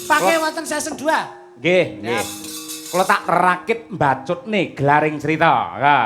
Pakai wonten season 2. Nggih, nggih. Kula tak rakit mbacutne gelaring cerita. Ha.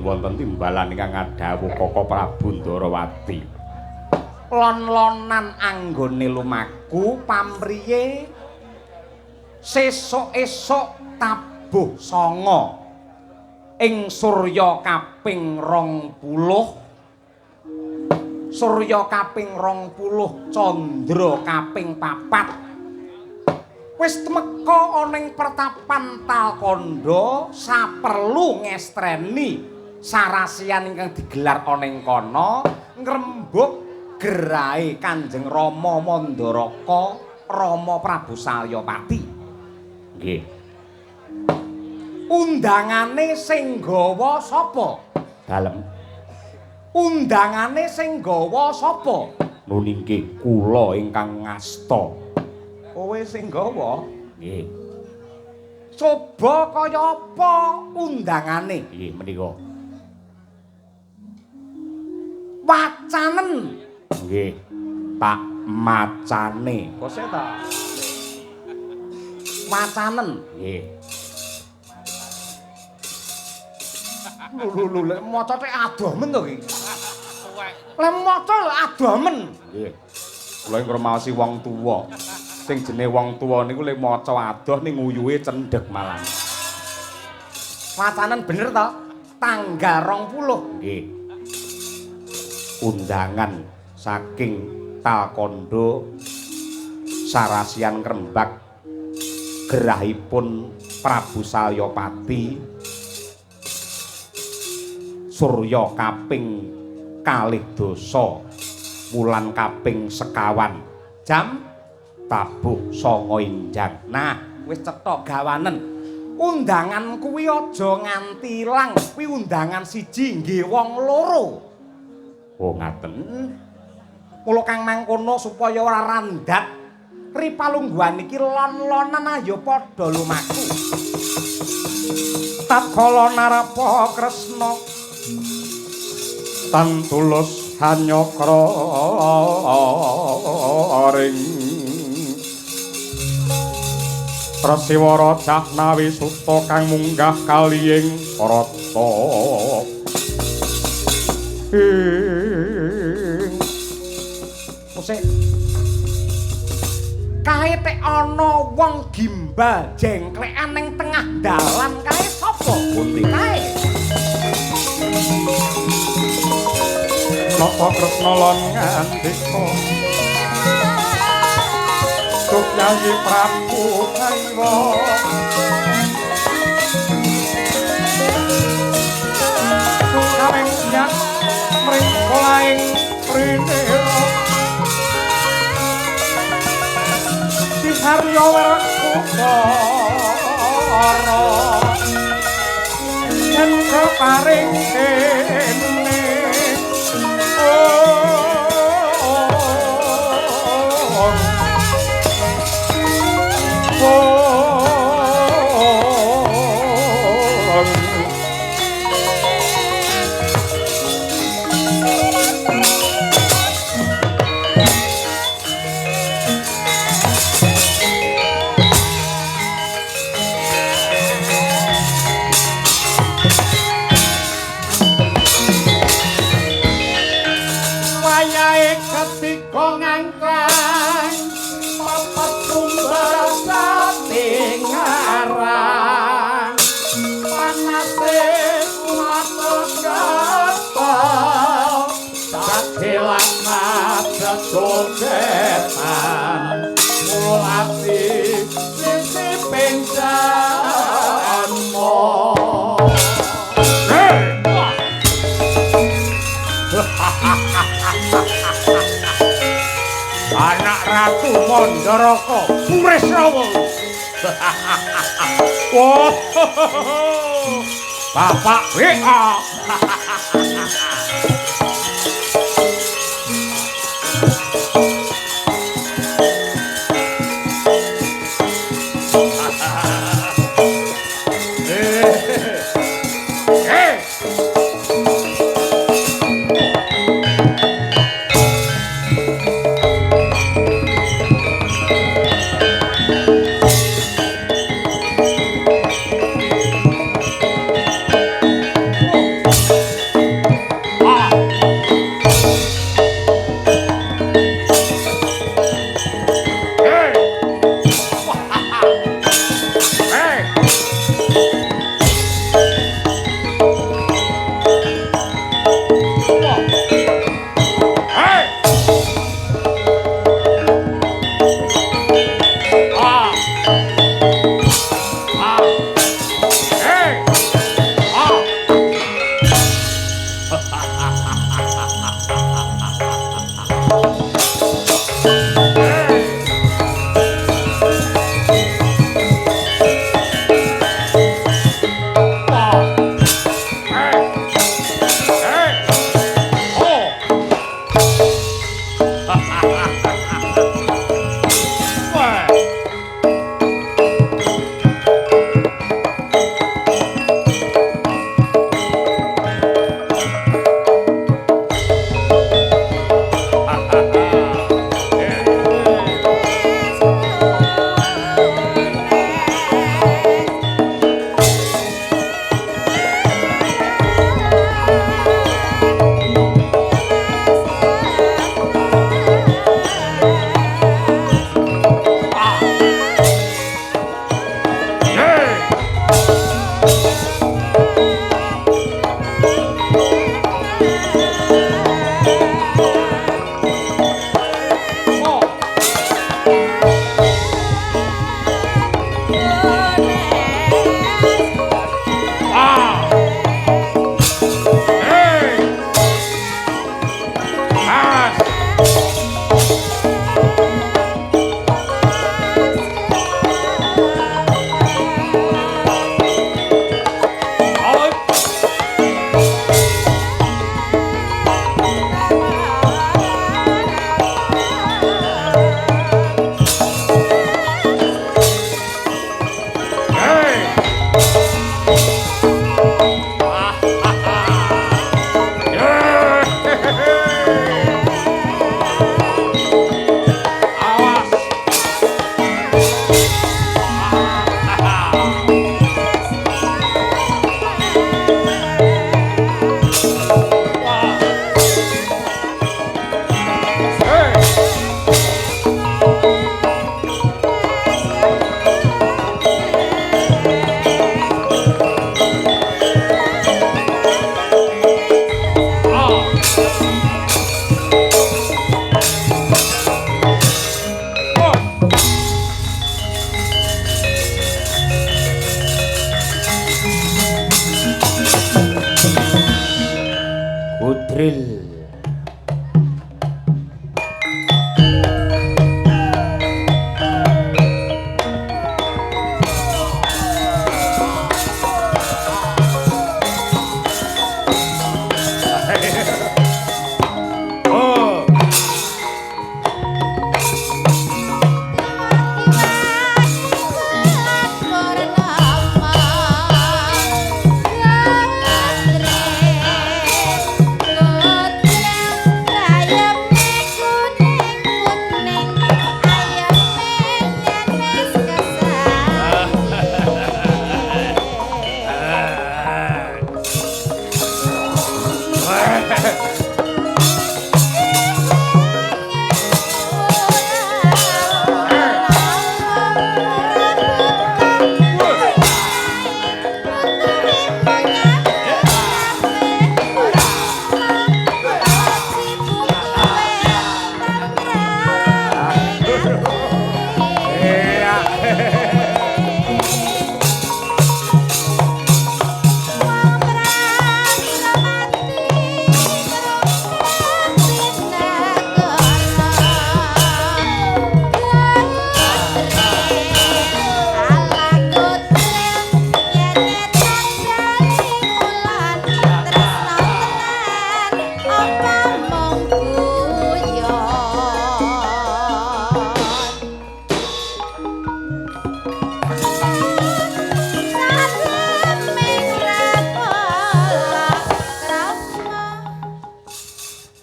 Wonten timbalan ingkang ngadhawuh Koko Prabu Ndarawati. Lon-lonan anggone lumaku pamriye sesuk esuk tabuh sanga ing surya kaping 20, surya kaping 20, candra kaping 4. Wis temeka ana ing pertapan Talkandha saperlu ngestreni sarasian ingkang digelar ana ing kono ngrembug gerahe Kanjeng Rama Mandaraka Rama Prabu Salyapati. Nggih. Undangane sing gawa sapa? Dalem. Undangane sing gawa sapa? Nuningke kula ingkang ngasta. Kowe sing gawa? Nggih. Coba kaya apa undangane? Nggih menika. Wacanen. Nggih. Tak macane. Kose ta? Wacanen. Nggih. Lho lho lek maca tek adoh men to iki. Lek maca lho adoh men. Nggih. Kula ngremaosi wong tuwa. Sing jenenge wong tuwa niku lek maca adoh ning nguyuhe cendhek malah. Wacanen bener to? Tanggal 20. Nggih. Undangan saking Talkandha sarasian ngrembak gerahipun Prabu Salyapati surya kaping 12 wulan kaping 21 jam tabuh 9 injang. Nah, wis cetha gawanen. Undangan kuwi aja nganti ilang. Kuwi undangan siji nggih wong loro. Oh ngaten. Mula kang mangkono supaya ora randat ripalungguhan iki lon-lonan ayo padha lumaku. Tatkala narapa Kresna tan tulus hanyakra ring Prasiwara Jahnawi suta kang munggah kaliying rata. Ing musik. Kae tek ana wong gimbal jengklekan ning tengah dalan kae sapa? Pundi? Kae. Nata Kresna lan ngandika Duh Yayi Prabu Kaiwa Kaweng nyak mring kolaing prinira Disarya werkudara yen keparing kene Wayahe ketika ngangkang papat tumbasane ngarang panase mata kapal sakelan majejogetan mulati sisi pencanmo. Anak Ratu Mandaraka Burisrawa. Wah. Bapak WA.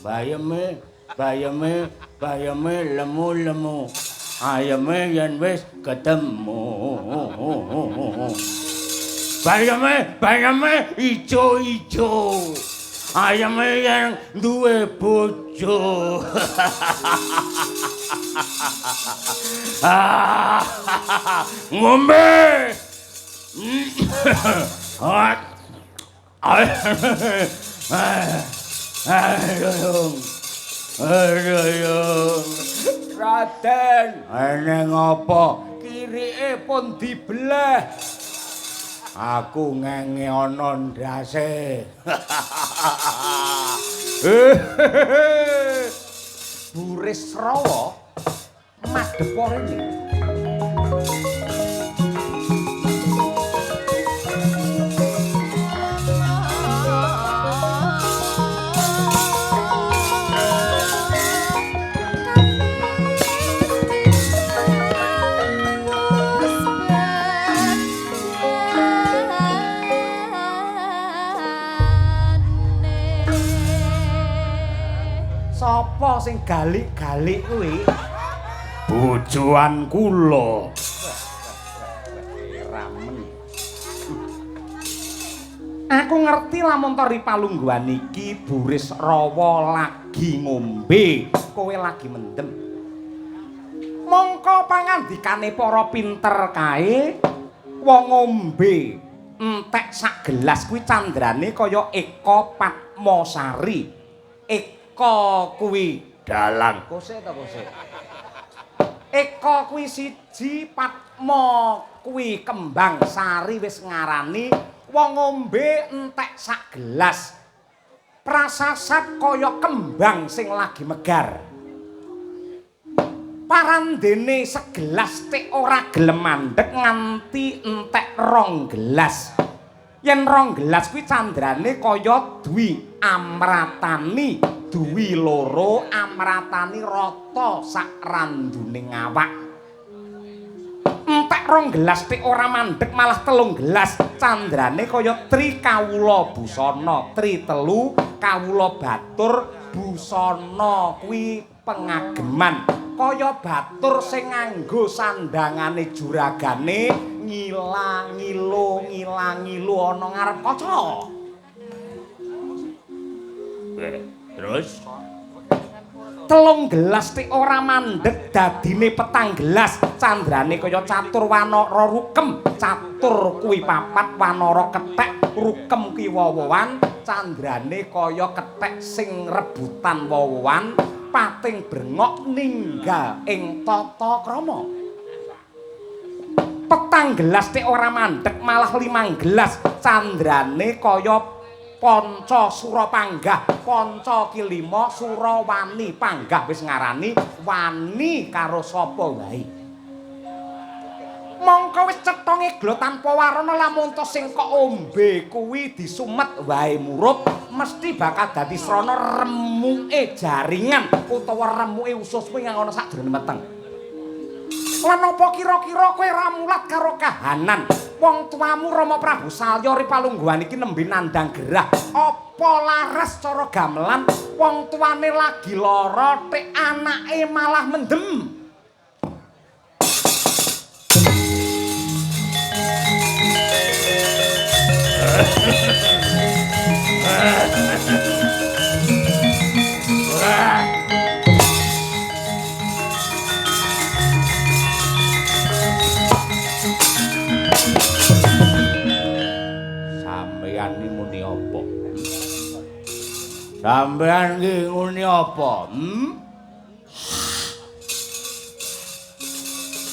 Bayeme, bayeme, bayeme lemu-lemu. Ayeme yen wis ketemu. Bayeme, bayeme ijo-ijo. Ayeme yen duwe bojo. Ngombe. Ayo. Raden, eneng apa? Kirike pun dibleh. Aku ngenge ana ndase. Burisrawa madhep rene. Sapa sing galik-galik kuwi? Bojoan kula. Ramen. Aku ngerti lamun to ri palungguhan iki Burisrawa lagi ngombe, kowe lagi mendem. Mongko pangandikane para pinter kae, wong ngombe entek sak gelas kuwi candrane kaya Eka Padmasari. Eka kuwi dalang. Kose ta kose? Eka kuwi siji, Padma kuwi kembang, sari wis ngarani wong ngombe entek sak gelas. Prasasat kaya kembang sing lagi megar. Parandene segelas tek ora gelem mandek nganti entek rong gelas. Yen rong gelas kuwi candrane kaya Dwi Amratani. Dwi loro amratani rata sak randune awak. Entek rong gelas tik ora mandek malah telung gelas. Candrane kaya Tri Kawula Busana, Tri telu Kawula Batur Busana kuwi pengageman. Kaya batur sing nganggo sandangane juragane ngila ngilo ngila ngilu ana ngarep kaca. Terus telung gelas tik ora mandek dadine petang gelas. Candrane kaya catur wanara rukem. Catur kuwi papat, wanara kethek, rukem ki wowoan. Candrane kaya kethek sing rebutan wowoan, pating brengok ninggal ing tata krama. Petang gelas tik ora mandek malah limang gelas. Candrane kaya Panca Sura Panggah, Panca ki lima, Sura wani panggah wis ngarani wani karo sapa wae. Mongko wis cetha ngeglo tanpa warana lamun to sing kok ombe kuwi disumet wae murup mesti bakal dadi srana remuke jaringan utawa remuke usus kuwi ana sakjroning meteng. Lan apa kira-kira kowe ra mulat karo kahanan wong tuamu Rama Prabu Salya ri palungguhan iki nembe nandhang gerah? Apa laras cara gamelan wong tuane lagi lara tik anake malah mendem? Sampeyan iki muni apa? Sampeyan iki nguni apa?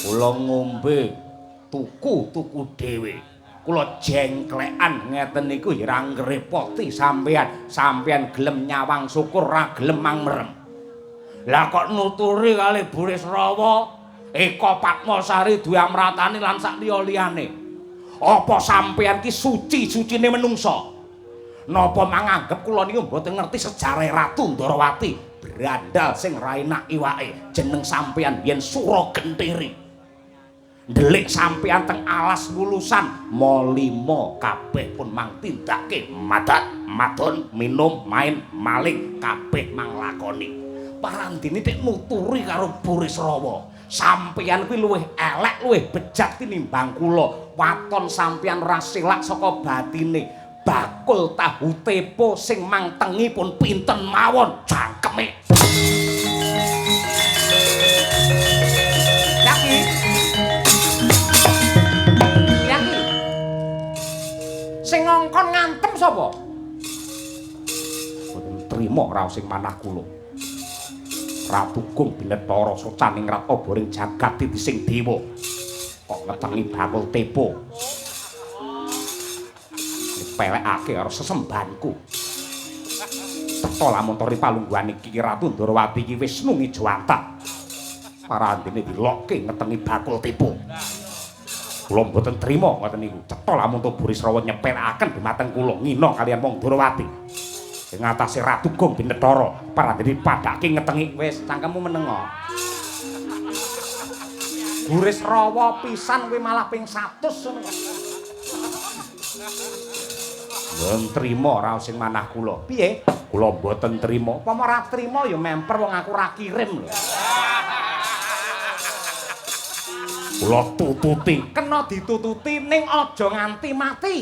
Kula ngombe tuku-tuku dhewe. Kula jengklekan ngeten niku ya ora ngrepoti sampean. Sampean gelem nyawang syukur, ra gelem mang merem. Lah kok nuturi kali Burisrawa, Eka Padmasari duwe amratani lan sak liya-liyane. Apa sampean ki suci-sucine menungsa? Napa manganggep kula niku mboten ngerti sejarah Ratu Ndorowati, brandal sing ra enak iwake, jeneng sampean biyen Sura Gentiri. Ndelik sampean teng alas wulusan molimo kabeh pun mang tindake madat, madon, minum, main, maling kabeh mang lakoni. Parandene tek nuturi karo Burisrawa. Sampeyan kuwi luwih elek, luwih bejat tinimbang kula. Waton sampeyan ora selak saka batine. Bakul tahu tepo sing mangtengi pun pinten mawon cangkeme. Yaki. Yaki. Sing ngongkon ngantem sapa? Mboten trima raos sing manah kula. Ratu Gung Binetara socaning rat oboring jagat titising dewa. Kok ngetengi bakul tepo. Pelekake karo sesembahanku. Cetha lamun tori palungguhan iki Ratu Ndorowati iki Wisnu ngijowantah. Parandene dilokke ngetengi bakul tepo. Kula mboten trima ngoten niku. Cetha lamun to Burisrawa nyepelekaken dumateng kula ngina kaliyan wong Ndorowati. Ing atase Ratu Gung Binetara parandene padhake ngetengi. Wis cangkemmu menengo. Burisrawa pisan kowe malah ping 100 ngono kok. Mboten trima raos sing manah kula. Piye? Kula mboten trima. Upama ora trima ya memper wong aku ora kirim lho. Kula tututi. Kena ditututi ning aja nganti mati.